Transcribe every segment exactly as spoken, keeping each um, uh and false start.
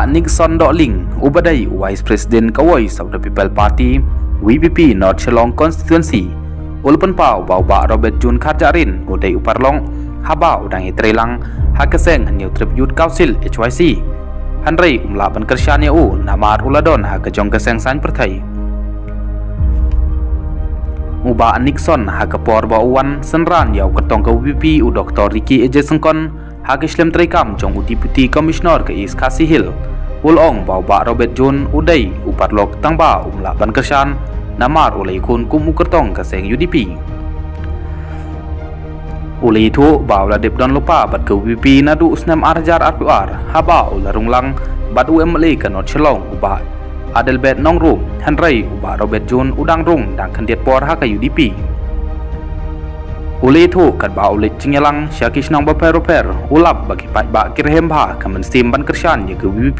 Nixon Dohling, uba dei u Vice President ka Voice of the People Party, V P P North Shillong Constituency, u la pynpaw ba u Bah Robert June Kharjahrin u dei u paralok haba u dang ïatrei lang ha ka seng Hynñiewtrep Youth Council, H Y C. Hynrei um lah ban kyrshan ïa u namar u la don ha ka jong ka seng saiñ pyrthei. U Bah Nixon, ha ka por ba u wan synran ïa u kyrtong ka V P P, u Doktor Ricky A J Syngkon, ha ka shlem treikam jong u Deputy Commissioner ka East Khasi Hills, u la ong ba u Bah Robert June u dei u paralok tangba um lah ban kyrshan namar u la ïakhun kum u kyrtong ka seng U D P. U la ïathuh ba u la dep don lypa bad ka V P P naduh u snem ar hajar arphew ar, haba u la rung lang bad u M L A ka North Shillong, u Bah Adelbert Nongrum, hynrei u Bah Robert June u dang rung dang khyndiat por ha ka U D P. U la ïathuh katba u leit jingïalang sha ki shnong bapher bapher, u lap ba ki paidbah ki rhem bha ka mynsiem ban kyrshan ïa ka V P P,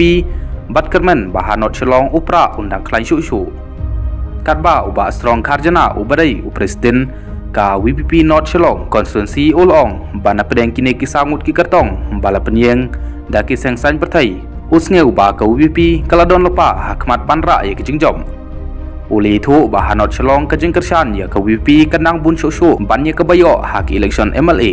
bad kyrmen ba ha North Shillong u Prah un dang khlaiñ shuh shuh. Katba u Bah Strong Kharjana, uba dei u President ka V P P North Shillong Constituency, u la ong ba na pdeng kine ki saw ngut ki kyrtong ba la pynïeng da ki seng saiñ pyrthei, u sngew ba ka V P P ka la don lypa ha khmat ban rah ïa ki jingjop. U la ïathuh ba ha North Shillong ka jingkyrshan ïa ka V P P ka nang bun shuh shuh ban ïa kaba ïoh ha ki election M L A.